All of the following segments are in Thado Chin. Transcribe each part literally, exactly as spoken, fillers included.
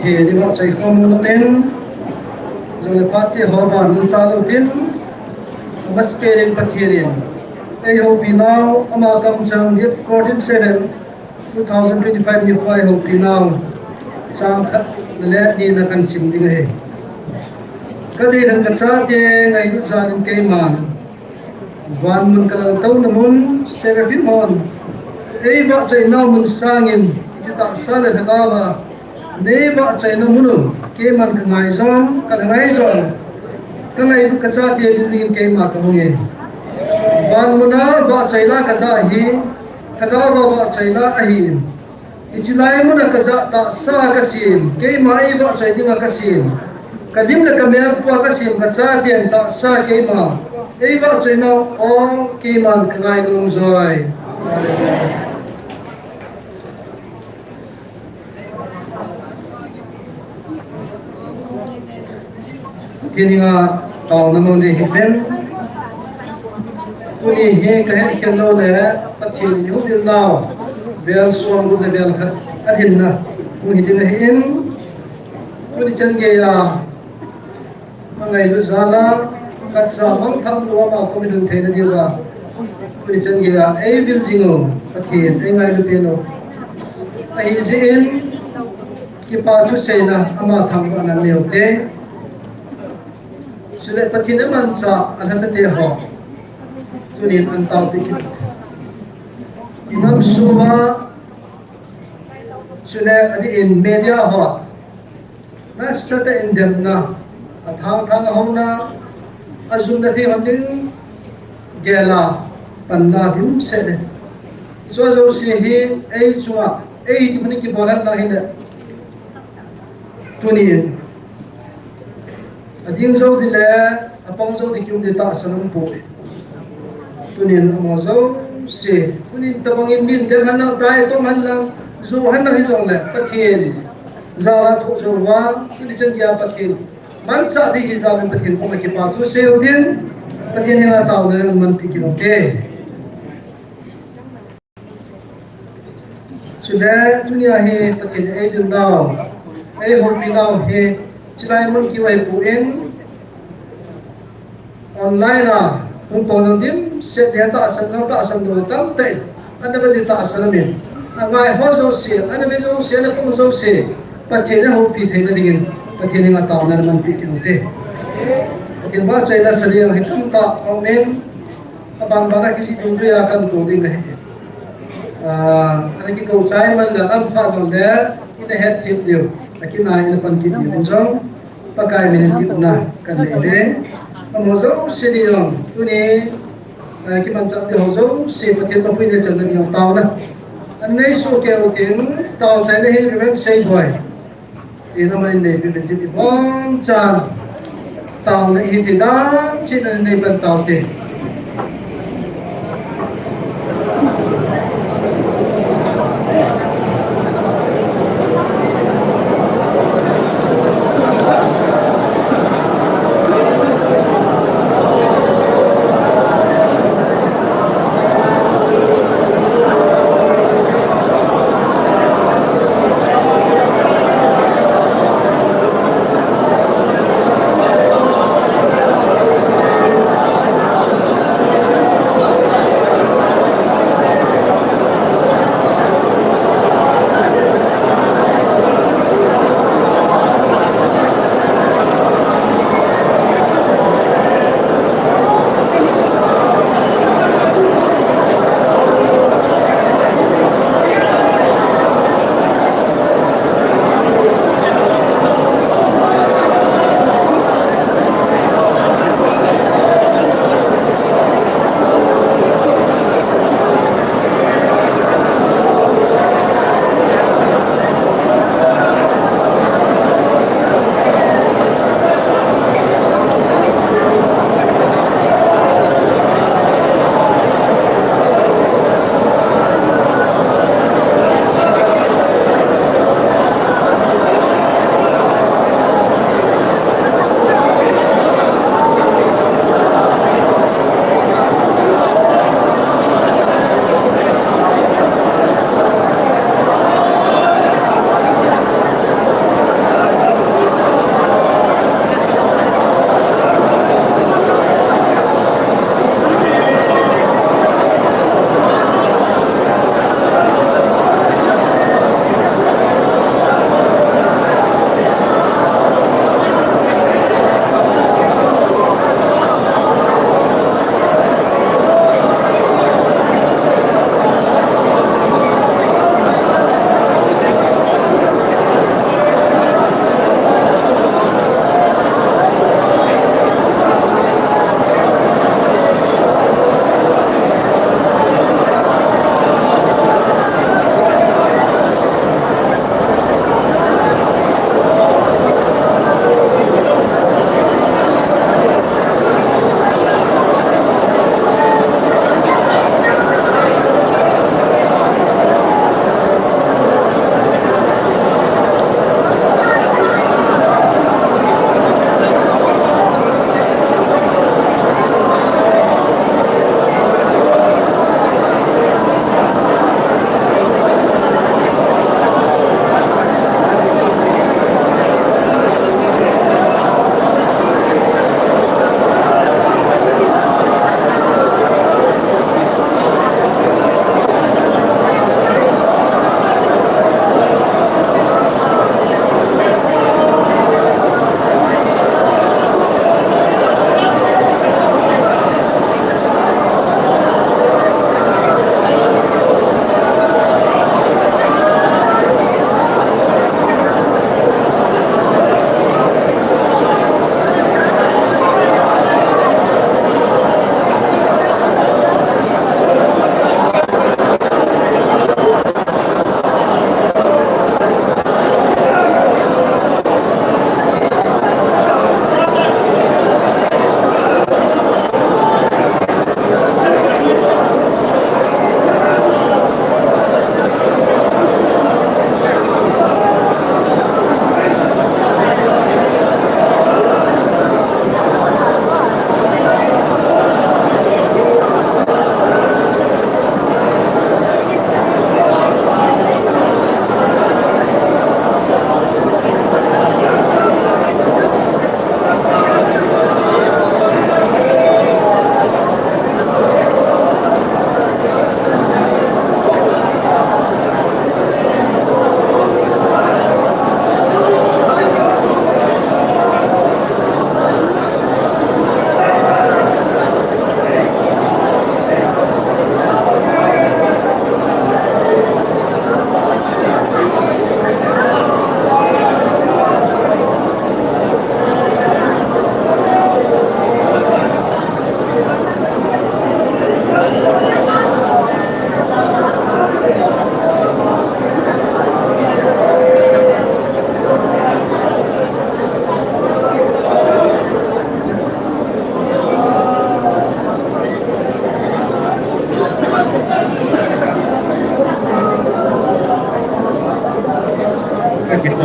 Pathen i vahchoi khom u namin, jong le phat te ho ban in cha lo tin, Master in Pathen in ei houpi nau, ama kamchang date fourteen seven two thousand twenty-five nikho a ei houpi nau, chang khat le ni na kan sim ding ahi. Ka dei lhon ka chate ngailut jal in keiman van mun ka lal touna mun, Seraphim hon ei vahchoi nau mun sangin, hiche tahsa le lhagao a nei vahchoi na mun u keiman ka ngaijom, ka ngaijom. Ka ngailut ka chate vil dingin keima ka hung e. Van mun a vahchoi la ka ja hi, lhagao a vahchoi la ahi. Hiche lai mun a ka ja tahsa ka sem, keima ei vahchoi dinga ka sem. Ka lim le ka mel pua ka sem, ka chaten tahsa keima ei vahchoi nau, o keiman ka ngai nung joi. Pathen henga taona mang ding ahi. Tuni hi ka het khel lou le, Pathen i houpi nau, vel som gup le vel khat a hinna hung hi ding ahin, tuni chan geiya ka ngailut jal a, ka cha mangthah lou a, ama kom i lhun theina diuva, tuni chan geiya ei vil jing u, Pathen ei ngailut peh u ahi jeh in, kipa thuseina ama thangvahna nei u te. Chule Pathen in amanchah a lhacha te ho tunin an taopeh kit u. I nam sung a, chule adeh in media ho, nasatah in demna, athang thang a houna, ajumna thei hon ding gel a panna dimset le, hiche jouse hi ei chunga, ei hung kibol hen lang hile, tunin ading jou ding le apang jou ding kium ding tahsan umpoi. Tunin amaho jouse, tunin tabang in min dem hen lang, tai tom hen lang, jo hen lang hijongle, Pathen jal a thoh jou uva, tuni chan geiya Pathen manchah ding hi jal in Pathen koma kipa thu sei u tin, Pathen henga taona nei manpeh kit u te. Chule tunia hi Pathen in ei vil nau, ei houpi nau hi, chulai mun kiu ahi poi, online a hung pang jong dimset le tahsan jong, tahsan jong tamtah in ana ve ding tahsan aum in, angai ho jouse, ana ve jouse, ana pang jouse, Pathen in ahoupi theina dingin Pathen henga taona nei manpeh kit u te. Pathen vahchoina sa ding hi tamtah aum in, aban ban a kijih dungjuia kan kou ding ahi. Ah, ana kikou chai man le, alam pha jongle, ina het thip diu, akinai ina pan kit diu in jong, Pakai min in tipna kan nei uve. Amaho jouse ding jong, tuni, ah, kimanchah te ho jouse, Pathen mapui nei chan na ding jong taona ana nei soh kei u tin, taochaina hi Reverend Seiboi in aman in neipeh uvin tin, ibonchan taona hi ti dan chin ana nei pan tau te.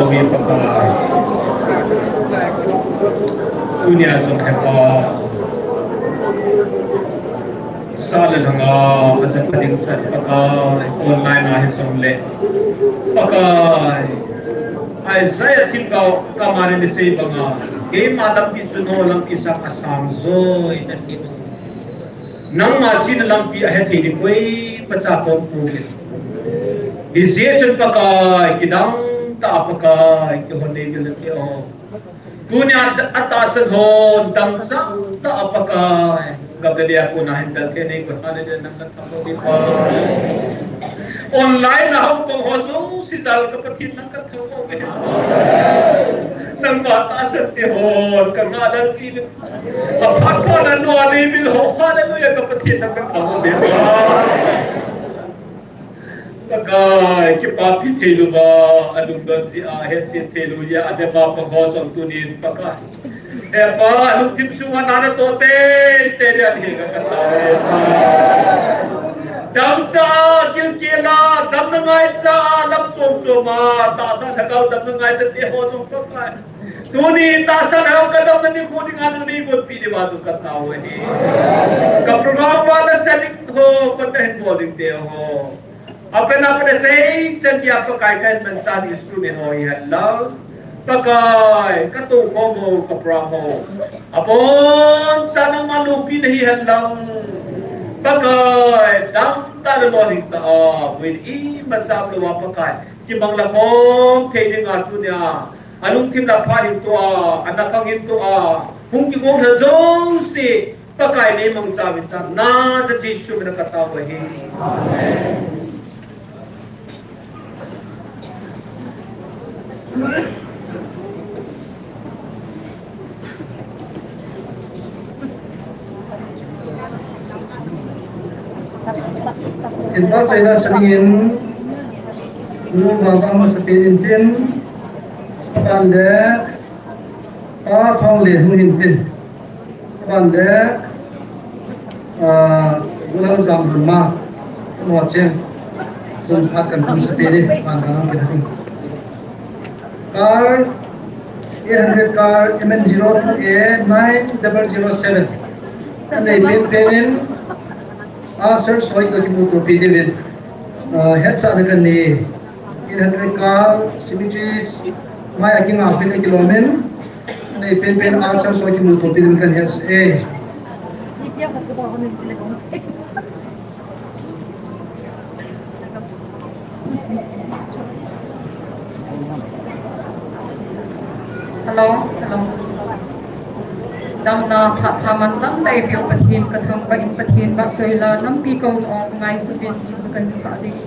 Pakai. Tunia jong he Pa. Sa le lhanga, a jat a ding chan Pakai, online a hi jong le. Pakai. Isaiah themgao, Kamarin in asei banga. Keima lampi chu no lampi sang asang joi nati banga. Nangma china lampi ahe thei ding koimacha kaum pouve. Hijeh chun Pakai, kidang tah a Pakai, kihon nei ding nati o. Tunia atahsan hon, dangchah tah a Pakai. Gam le lei a kona hin dal thei nei ko, hallelujah, nang kathangvah uve Pa. Online a hung pang ho jouse jal ka Pathen nang kathangvah uve. Nangma tahsan te hon, kangah dal jin. Aphat phat a nua nei bil ho, hallelujah, ka Pathen nang kathangvah uve Pa. Pakai, kipapi theilouva, alungdon jeh a, hetchen theilou jeh a, adem a pang ho jong tunin Pakai. He Pa, lungthim sunga nana toh teitei ding ahi ka katao e Pa. Damcha, gilkel a, damna ngaicha, lam chom chom a, tahsa lhagao damna ngaicha te ho jong Pakai. Tuni tahsa lhagao kadamna nikho dinga nangin eigonpeh diuva jong katao ahi. Ka program uva nasan ding ho, kon nahin bol ding te ho. Apen apen a chei chan dia Pakai kahin manchah instrument ho hihen lang. Pakai, katou khom ho, ka program ho. Abonchan nangman loupina hihen lang. Pakai, dangtah le lolhing tah a, buina imacha umlouva Pakai. Kimang la khom thei dinga tunia. Alungthim la phat hin toh a, ana khang hin toh a. Hung kigong lha jouse. Pakai nei mangcha uvin, chana cha Jesu mina katao ahi. Amen. Inpa chaina sa dingin, nu vang vang masapen in tin, pan le, pa thong le nu hin tin. Ban le, ah, Gulam Jam Lun ma, mo cheng, sun phat kan tum sa te ni, ban kan ang pinating. Car, eight hundred car, M N zero two A nine double zero seven. Anei pen pen in, ah, sir, soi ko kimu to pi di min. Ah, het sa na kan ni. Eight hundred car, cemeteries, mai a kinga pen a kilomin, nei pen pen a sar so kimu to pen kan het e. Hello, hello. Damna pha, pha man dam dai piu Pathen ka thangvah in Pathen vahchoi la nampi ko to ngai su pen ti chu kan sa ding.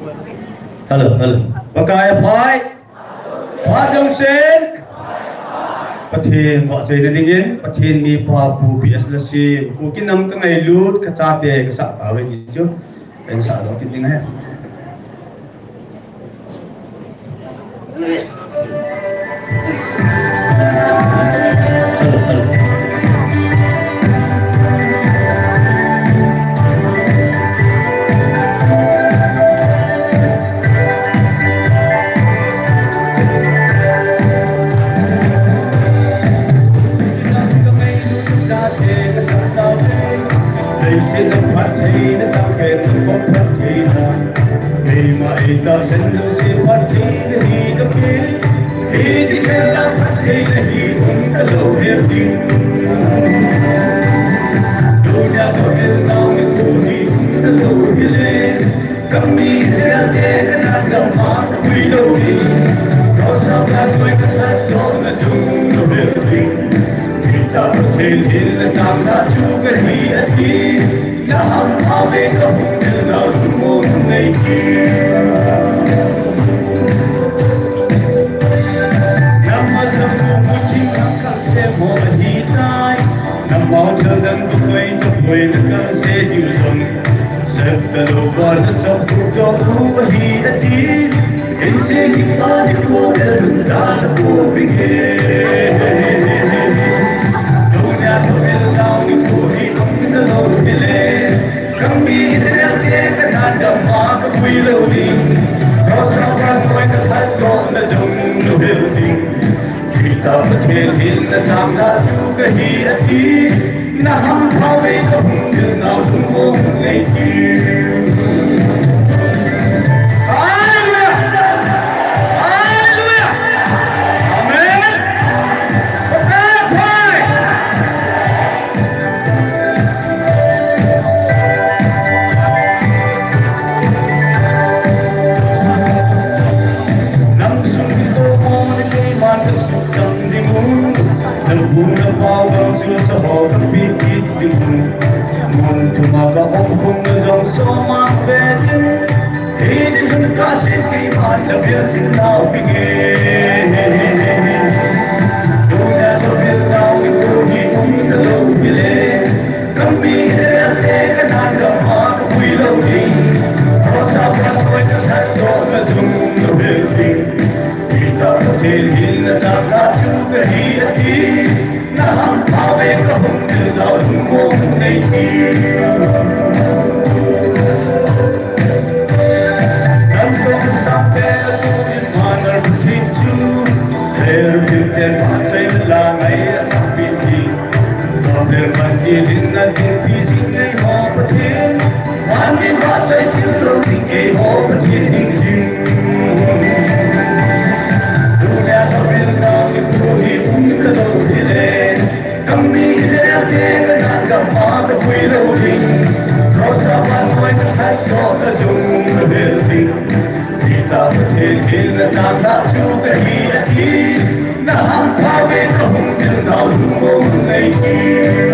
Hello, hello. Pakai aphai. Phat chengse. Pathen vahchoina dingin, Pathen mipa Pu P S Lhasem, Kuki nam kangailut, kachate kasah tauve ti chu. Kasah doh kit ding ahi. Leiset a phattheina sangpen kong phattheina. Keima eita sen jouse phattheina hi kapeh. Hiche khenga phattheina hi um talou hel ding. Tunia kahil nau nikho hi um talou hel e. Kami Israel te Canaan gam a kapui lou ding. Cross a vannoi kalhatdohna jong lou hel ding. Hitah Pathen in nachang tah chu kahi ati. Nahampha uve kahung ding nau lungmong nei kit. Namasang u muthi nang kalsem ho ahitai. Namau thil dang tu koi tu koi na kalse diu jong. Sep talou va nachop tu jong tu ahi ati. Inse kipa nikho del da na pu vinge. Tunia tumil nau nikho hi um talou hel e. Kami Israel te Canaan gam a kapui lou ding. Cross a vannoi kalhatdohna jong lou hel ding. Hitah Pathen in nachang tah chu kahi ati. Nahampha uve kahung ding nau lungmong nei kit. Hallelujah! Hallelujah! Amen! Pakai aphai! Nang sung kitoh mong na keiman kasuh chang ding u. Nang bu nang pao bang chu saho kapeh kit ding u. Mun thum a ka um khum na jong soma ve ding. Hiche hin kasei keiman na vil jing nau pi nge. Tunia ka vil nau nikho hi um talou hel e. Kami Israel te Canaan gam a kapui lou ding. Cross a vannoi kalhatdohna jong lou hel ding. Hitah Pathen in nachang tah chu kahi ati. Nahampha uve kahung ding nau lungmong nei kit. Namtong sangpen a tuin Emmanuel Pathen chu. Seraphim ten vahchoina la ngai asangpi ti. Gabriel vantil in nadinpi jing eiho Pathen. Van in vahchoi jing lou ding eiho Pathen hing jing. Tunia ka vil nau nikho hi um talou hel e. Kami Israel te Canaan gam a kapui lou ding. Cross a vannoi kalhatdohna jong lou hel ding. Hitah Pathen in nachang tah chu kahi ati. Nahampha uve kahung ding nau lungmong nei kit.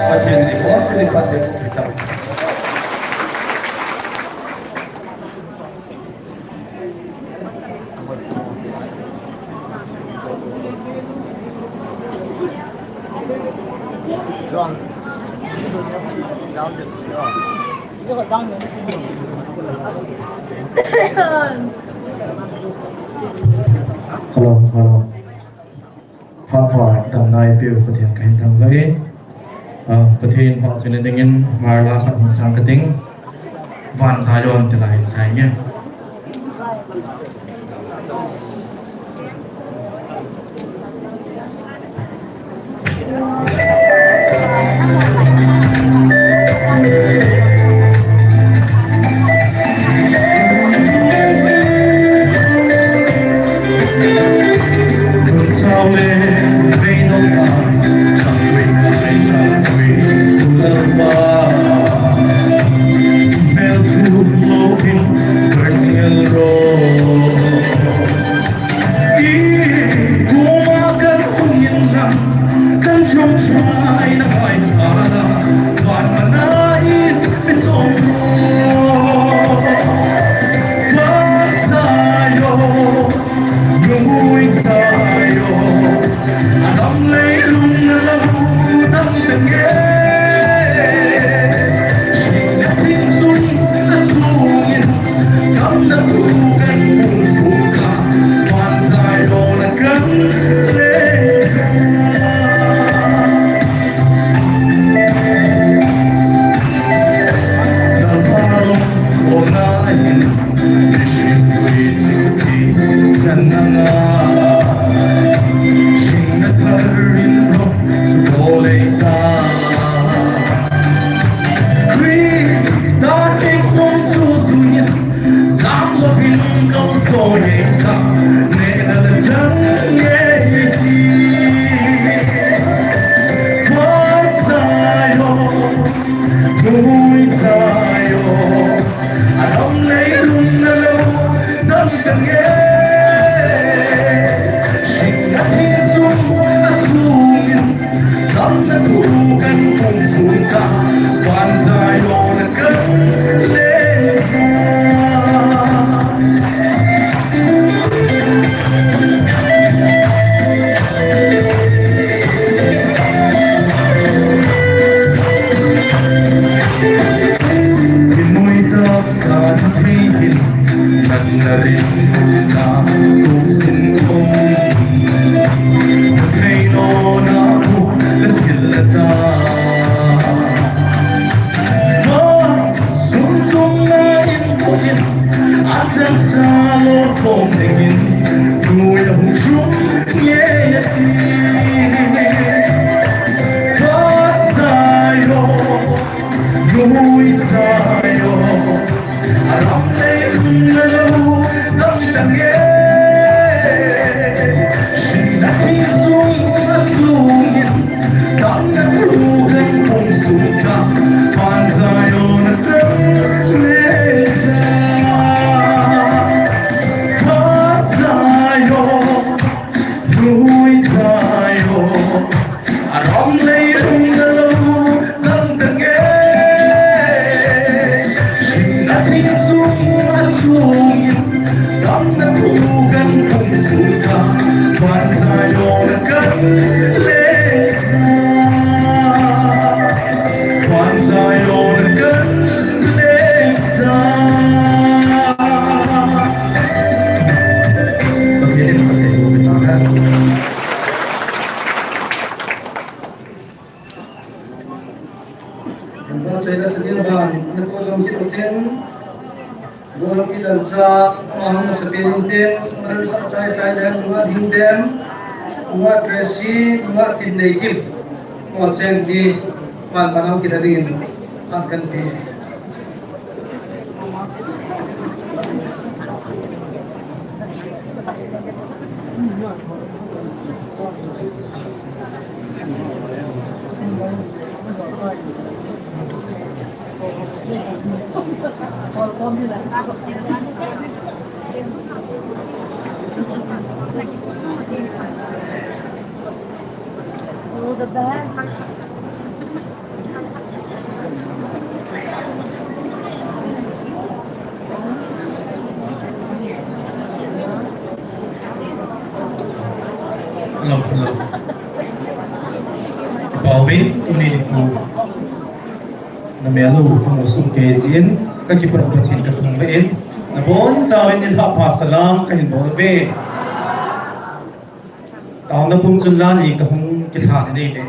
Pathen in ibon chun iphatthei boh hen. Hello, hello. Phat pha damna eipeu Pathen kahin thangvah e. Ah, Pathen vahchoina dingin Hmar la khat hung sang kating. Van Zion ti la hin sang nge. All the best. Hello, hello. Paubin, ini ku. Na melu, kamu sung ke jin, ka kipat Pathen ka thangvah in. Na bonchauvin nilhah pha salam kahin bol uve. Taona pum chun la ni kahung kilhan nei le.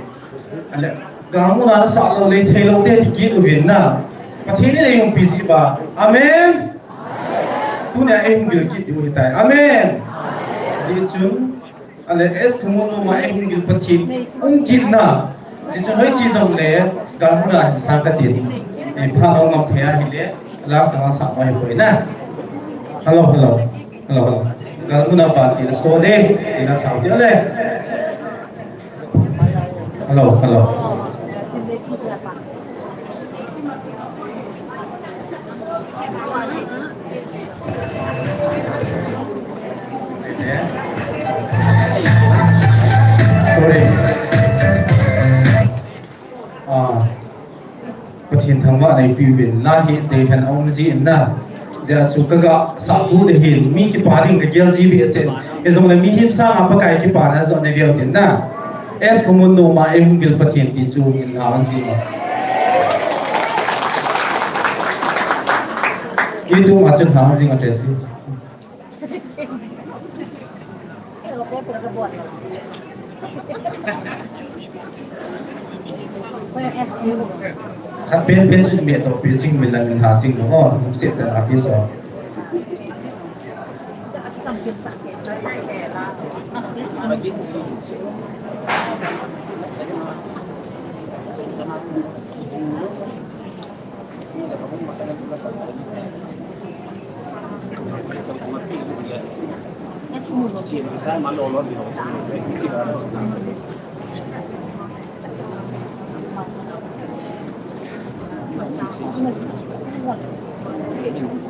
Ale, galmuna nasah lou le, theilou te ti kit uvin na. Pathen in eihung pi jeh uva. Amen. Tunia eihung vil kit diu ahitai. Amen. Hijeh chun, ale, S Khomon noma eihung vil Pathen um kit na. Hijeh chun hoiche jongle, galmuna hin sang katin. Ei pha lou ngam thei ahile, last na sah mai poi na. Hello, hello. Hello, hello. Galmuna pa ti la so de, ti la sao de le. Hello, hello. Sorry. Ah. Pathen thangvah neipi uvin, la hi deihen aum jin na. Hijeh chun ka gasah bu ding hin, mi kipa ding kagel ji behseh in. Hijongle mihem sanga Pakai kipana jong nei veu tin na. S Khomon noma eihung vil Pathen ti chu min la an ji ma. Itu ma chun hang jing a tesi. Khat pen pen chun mi toh pi jing mi lang ha jing lo, oh, set the artist, oh.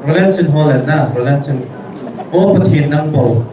Roland chun Holland na, Roland chun. O Pathen nang bou.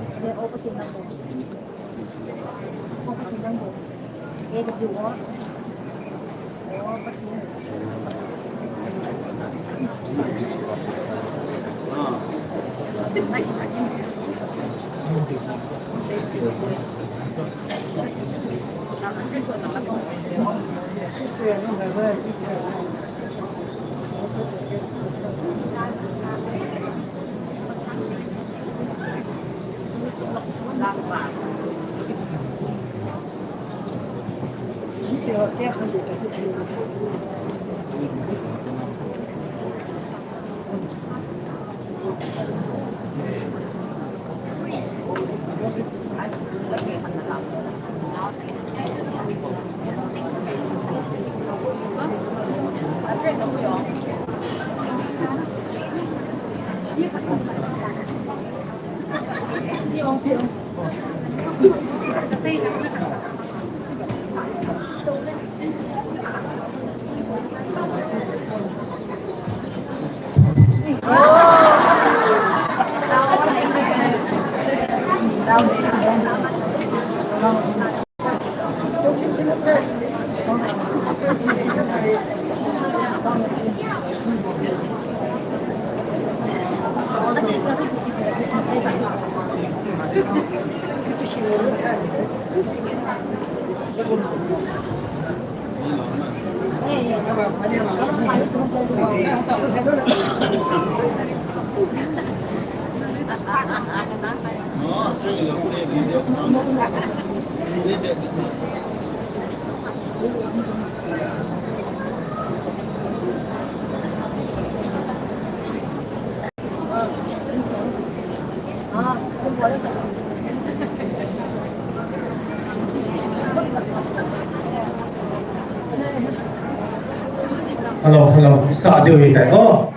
Hello, hello. Sa diu hi tai. Oh.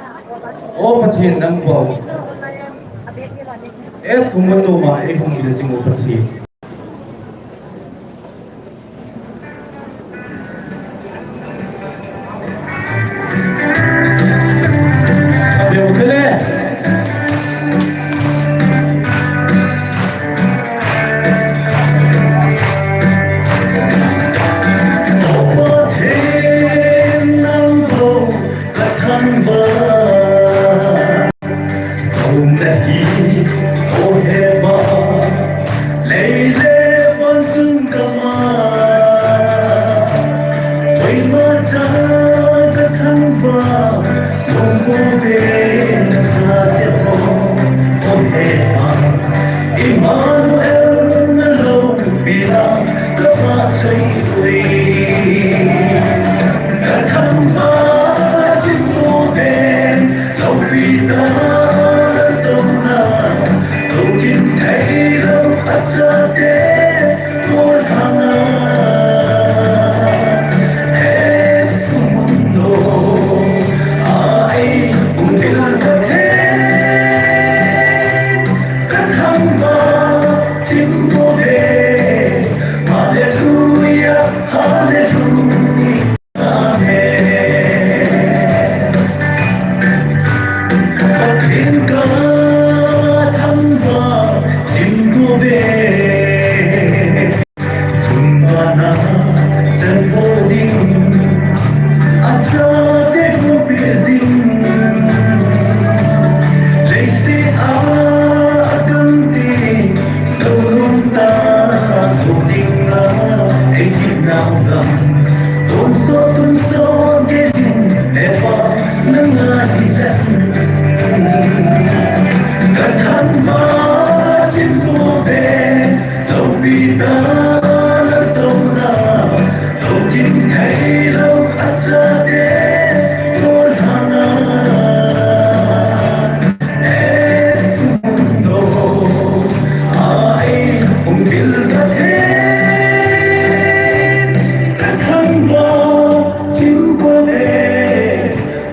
Oh, Pathen nang bou. S Khongmun nu ma, eihung blessing u Pathen. Aum nahi, o Heba, lei le van chung kama. Koima cha kathangvah, lungmong ve nachate ho, o Heba. Immanuel naloupina kavahchoi uvin. Kathangvah chimmu ven, Lopi tah a touna, lou ding theilou a chate, Paul Hanga. He sumundo, a ei, ung dil ka the, kathangvah chimmu ve, Hallelujah, Hallelujah. Amen. Pathen kathangvah chimmu ve. Chunga na chanpo ding. Achate hu pe jing. Leiset a atam te. Lolung ta, lolung ta, ei ti nau ta. Tonsot, tonsot, kei jin, e pa, nang a hi ta. Kathangvah chimmu ve, lopi tah a touna, lou ding theilou a chate, Paul Hanga.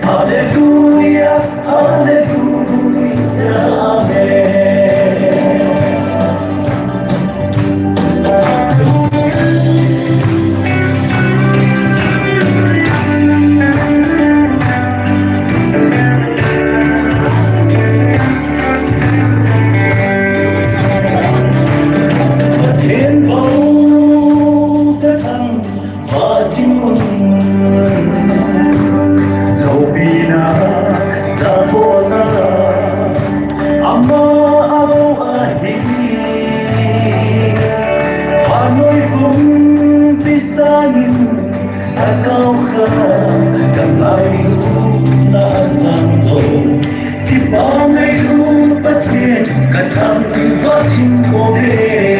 Hallelujah, hallelujah, amen. Pathen bou kathangvah chimmun. Loupina, jabolna, ama a bou ahi. Vannoi pumpi sangin, a kau kha, ka lailutna a sang jo. Kipa ngailut Pathen kathangvah chimmu ve.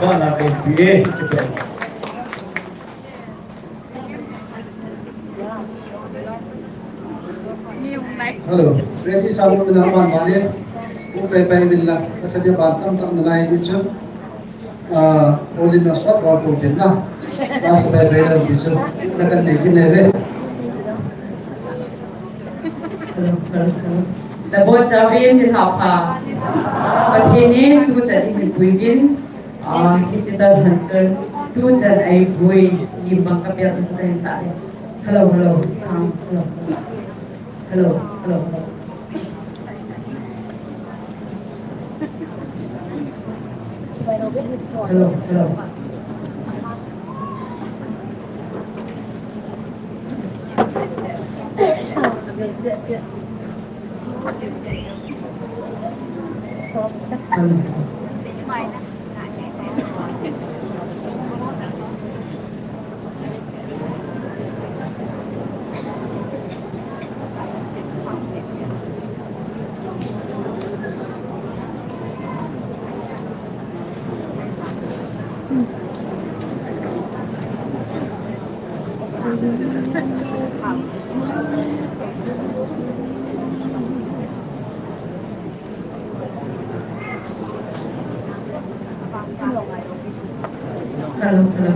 Hello, ready, sabu na ban mane. Upe pe min la, kasadia ban tam tam na lai ni chu. Ah, oli na sot wa ko tin na. Bas pe pe la ni chu. Na kan nei kin le. Hello, hello, hello. Nabonchauvin nilhah pha. Pathen in tuchan eipui uvin. Ah, hiche tah a chun, tuchan eipui, lim bang kapel chu kahin sah e. Hello, hello, sound, hello, hello. Hello, hello, hello. Hello, hello. Hello, hello.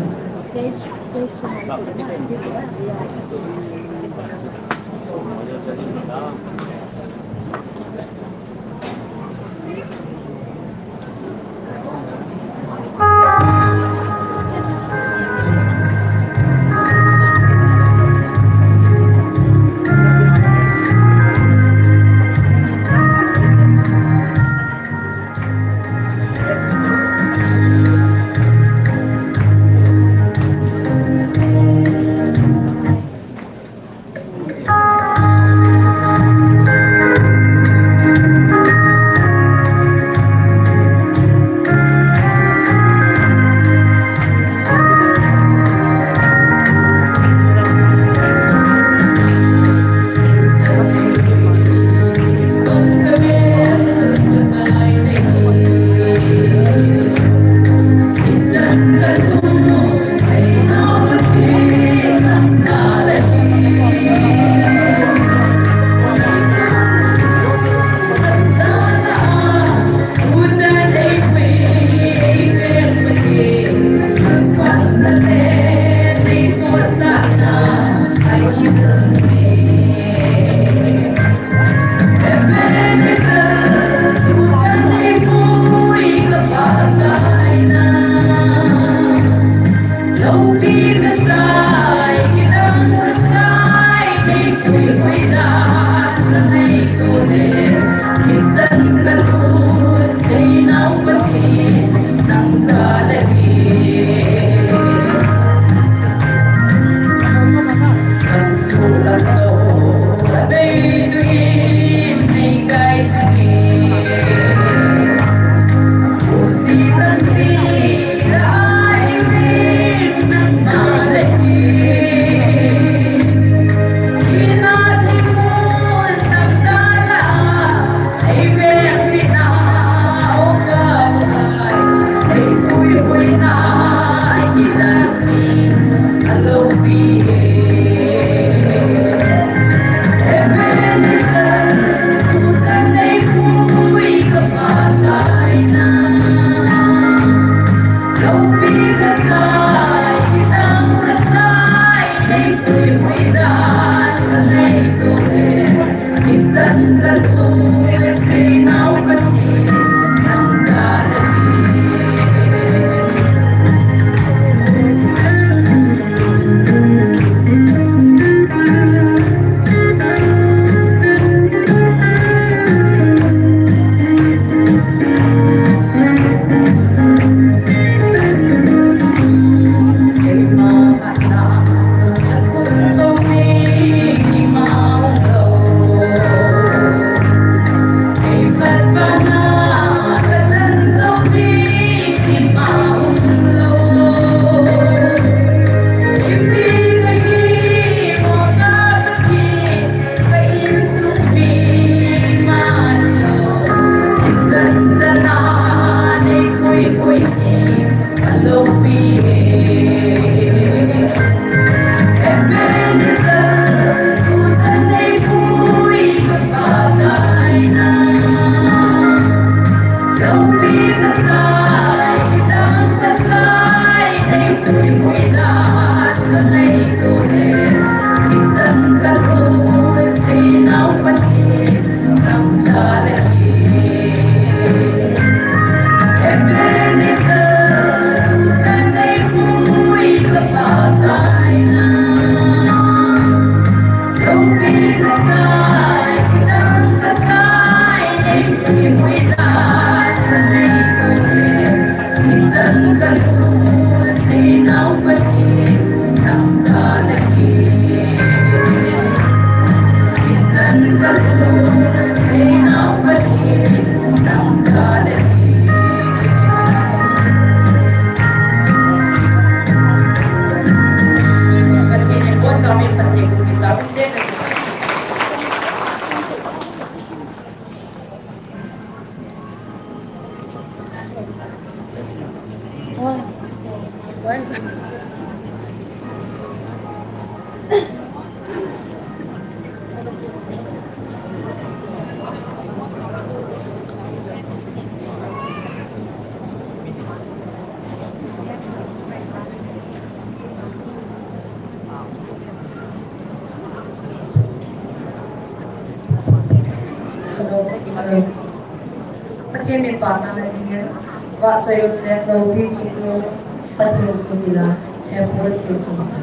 Hello, hello. Pathen min pachatna dingin, vahchoi u le loupi ching u, Pathen chu tila, he Paul Singh Chungsa.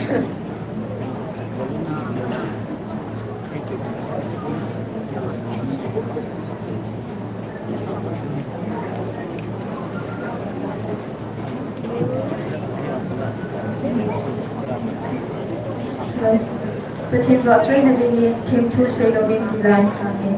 Pathen vahchoina dingin themthu seilouvin kilah in sangin.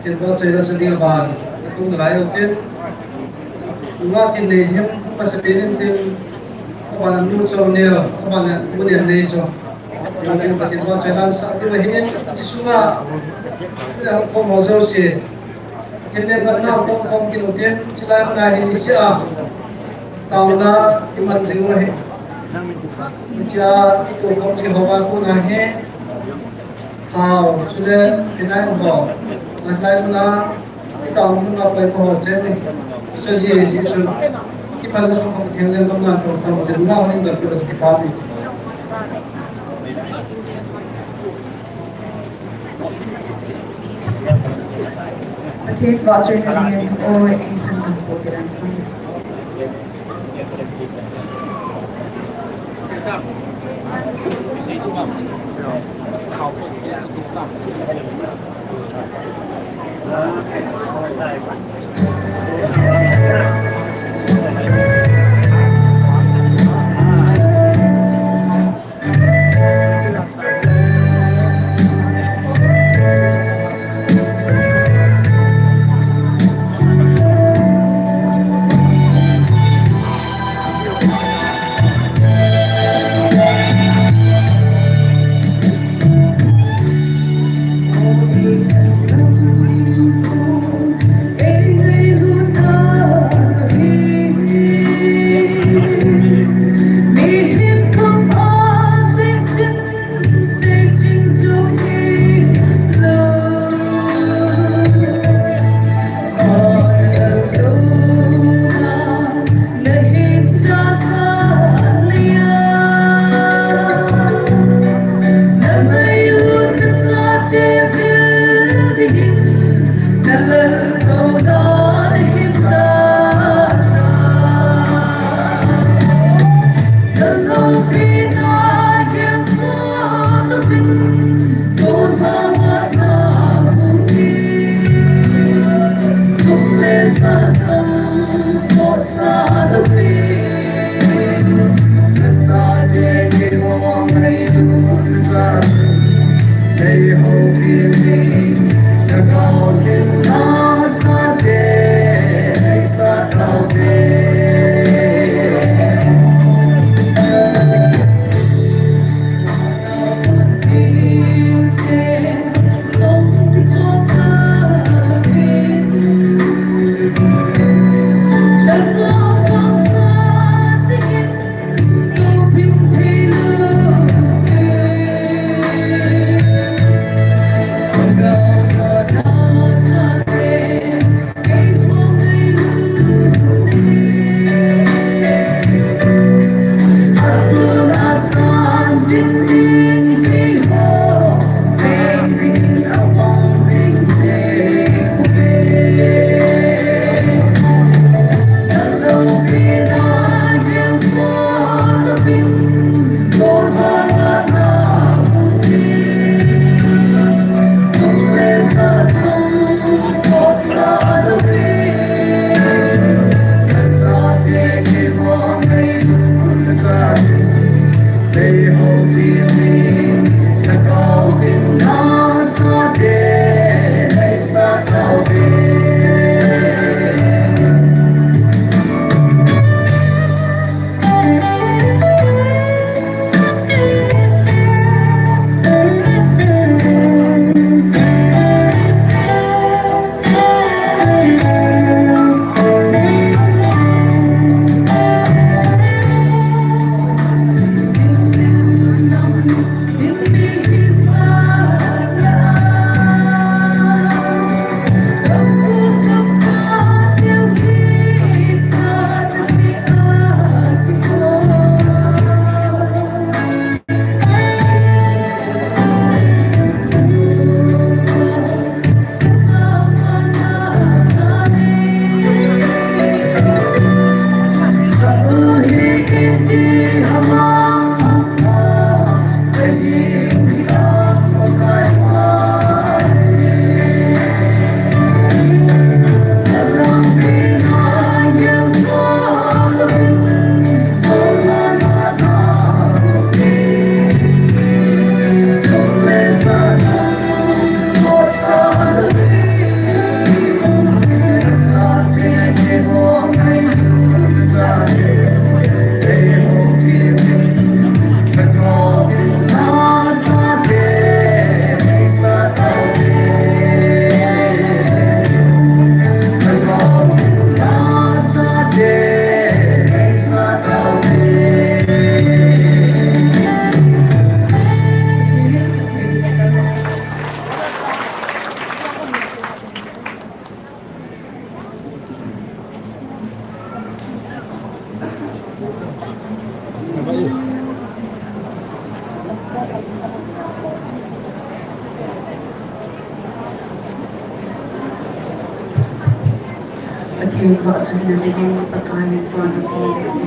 Kin bo sei lo sa ding a ban, tung lai o kin. Tunga kin nei hin, pa sa pe nin tin, ka ban nu chong neo, ka ban nu nin nei chong. Kin ching pa kin bo sei lan sa tu hin, chi sunga, ina ko mo zo si. Kin le ka na ko ko kin o kin, chi lai na hin isi a. Tauna, ki man jing o hi. Hichea itukhom Jehovah kona hi, thao, chule, hinai ho, atlai muna, itao muna pai ho chen ni. Chuche jeh chun, kiphalna khom theng le mama to tam le na ho ni da kipah ni. Pathen vahchoina ngen, oi, ei thantam pou te dan sang. Pathen vahchoina dingin Pakai min pao in.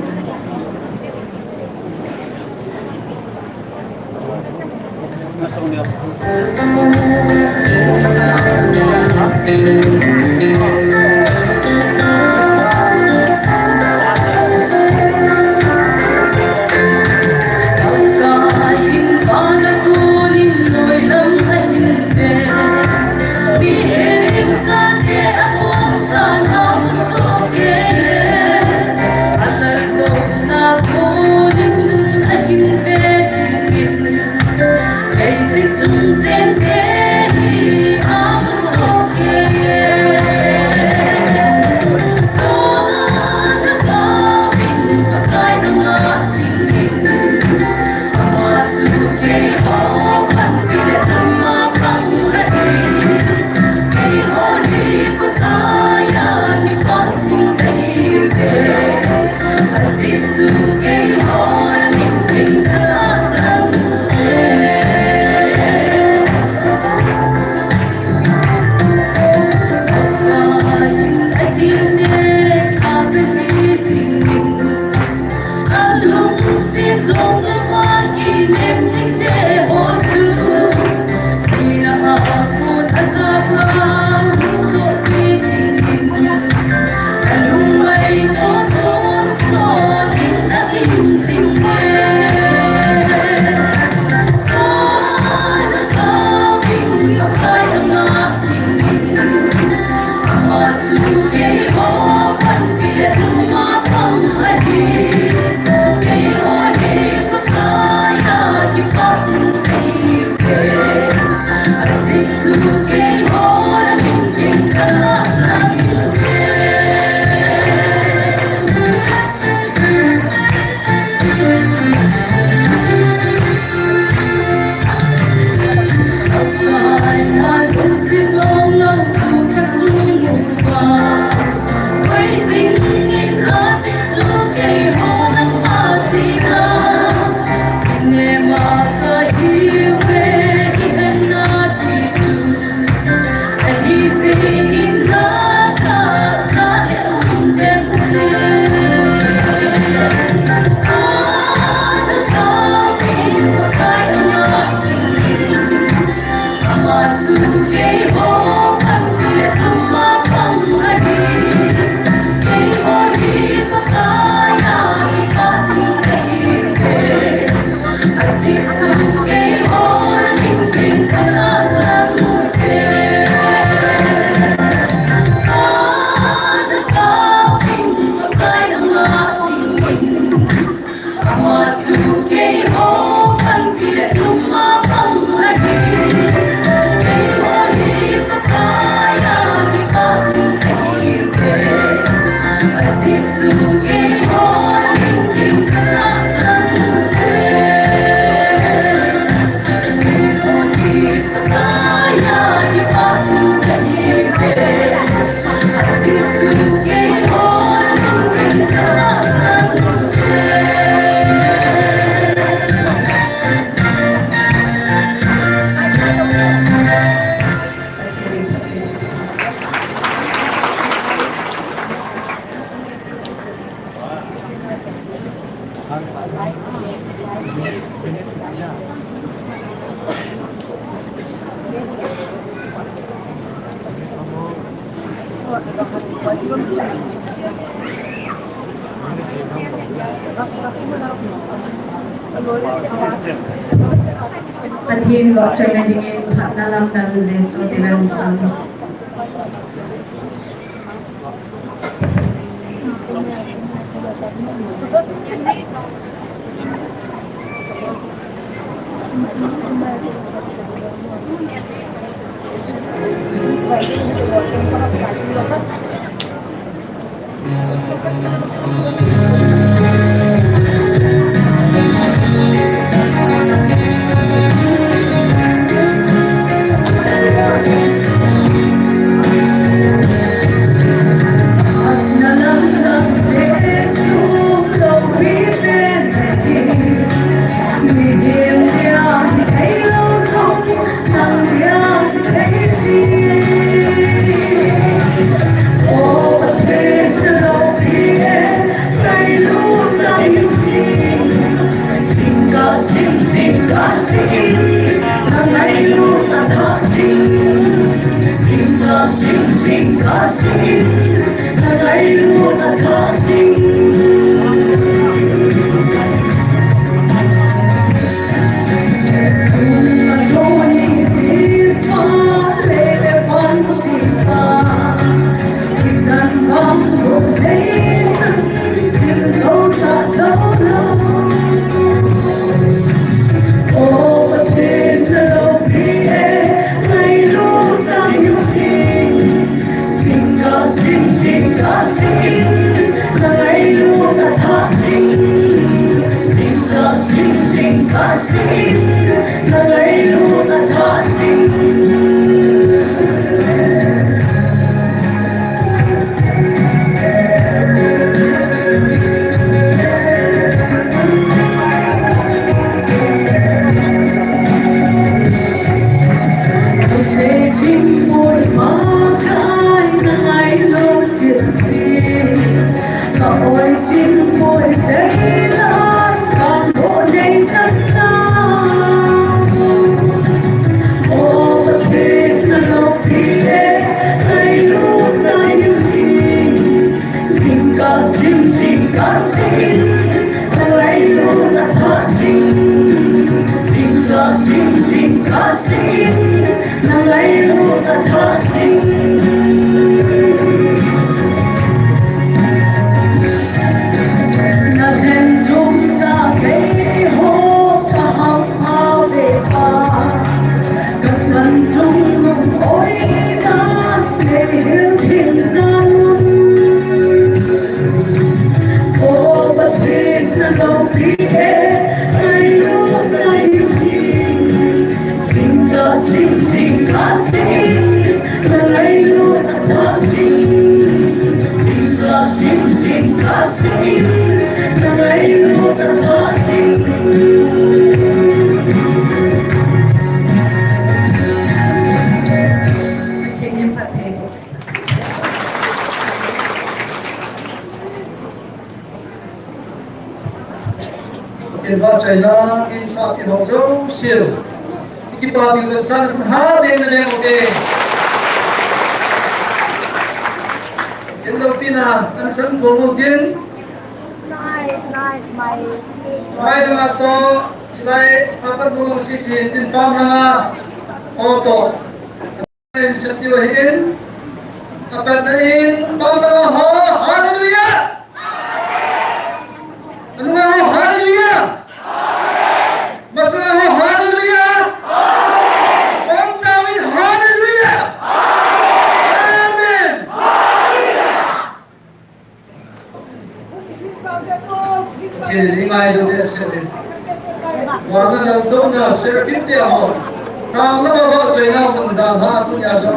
Pathen vahchoina dingin phatna lamdang Jesu min in. Kin ba chaina in sa kin ho jo sil. Kipa bi kan san ha de na le o de. Kin lo pina an san bo mo din. Nice, nice, my. Mai na to silai apa mo si si din pa na o to. Setiwa hin, apatna in, pamlanga ho, hallelujah! Anunga ho, hallelujah! Masanga ho, hallelujah! Pamtawin, hallelujah! Amen! Kili ngai do de se de. Wana na do na se kit de ho. Ta na ba ba se na mun da na tu ya jo.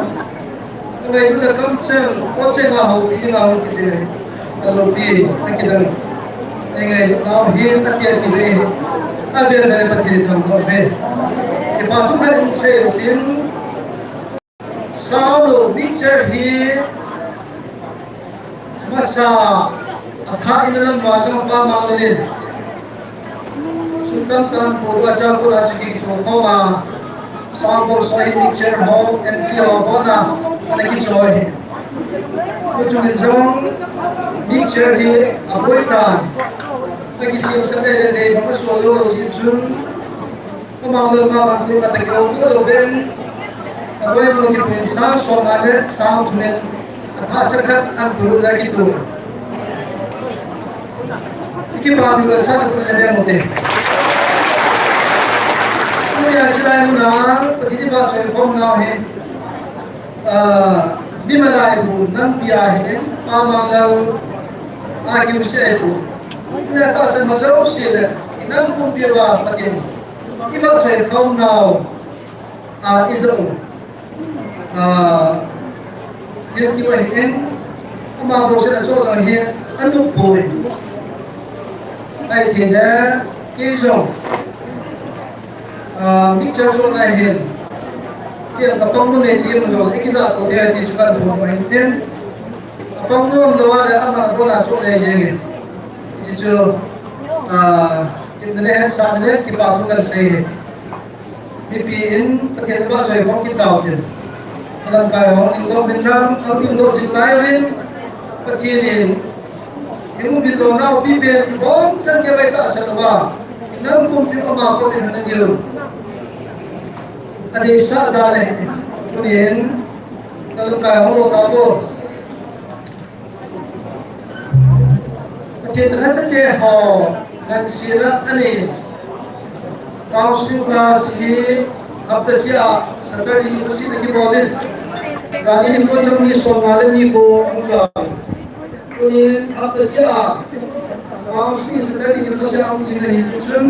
Ngai du da kam se, ko se ma ho pi na ho ki de. Ta lo pi, ta ki dang. Ngai na hi ta ki ki de. Ta de de pa ki tham ko be. Ki pa tu ka in se tin. Saulu picture hi masa a tha in lam ma jong pa mang le. Sum tam tam pu a cha pu a chu ki to ko ma. Saulu so hi picture ho en ti ho ko na ana ki so hi. Ko chu min jong picture hi a boi ta. Ka ki sim sa le le ba ka so lo lo ji chun. Amang lel ma bang tu kata keu tu lo ben. Aboi mo ki pen sang som a le sang thumen. Atha sakhat an tu la ki tu. Ki ba mi la sa tu le ben mo te. Tu ya chai mu na, pati ba chai kom na he. Ah, bi ma lai bu nan pi a he, pa ma la a ki u se bu. Ne ta se ma jo si le, nan kum pi ba patin. Imat thei khom nau, a, izo. A, yen kiwa hi en, ama bo se na so na hi, anu poi. Ai ti ne, ki zo. A, mi char so na hi. Ki a pang no ne ti no, ki za to ne ti chu kan bo mo hin ten. A pang no lo wa le ama bo na so ne ye. Ti chu, a, ki ne sa ne, ki pa bu kan se. Mipi in Pathen vahchoi hong kit tau tin. Lamkai hong ding dong min lam, hong ding dong jing lai uvin. Pathen in, i hung ding dong nau pi pen i bom chan kei vai tahsan uva. I nam kumpi ama ko in hana diu. Adeisah jal e. Tunin, lamkai hong lo tau vo. Pathen in achate ho, ngansena anei. Counselling class hi hapta sia, Saturday ni sia kibol in. Jani nikho chang ni som nga le ni ko hung jam. Tunin hapta sia, counselling Saturday ni sia hung jing le hi chun.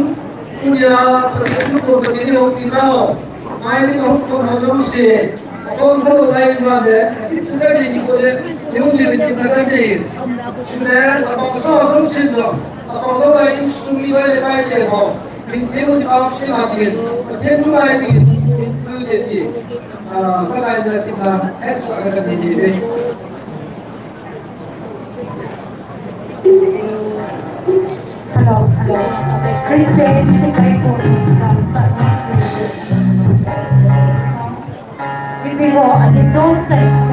Tunia, Pathen in ko Pathen in hung pi nau. Mai ni hung ko na jong si. Akon thalo lai ma le, akit Saturday ni ko le, ni hung jing tin na kan ni. Chule, abang sa jong si jong. Abang lo lai in sum mi lai le mai le ho. Min te mo ti pa si ma ti. Pathen thu lai ti. Min tu de ti. Ah, ka lai na ti na. Ek sa ka ni ni de. Hello, hello. Christian, si kai ko ni, ah, sa ni. Ipi ho, ani no chai.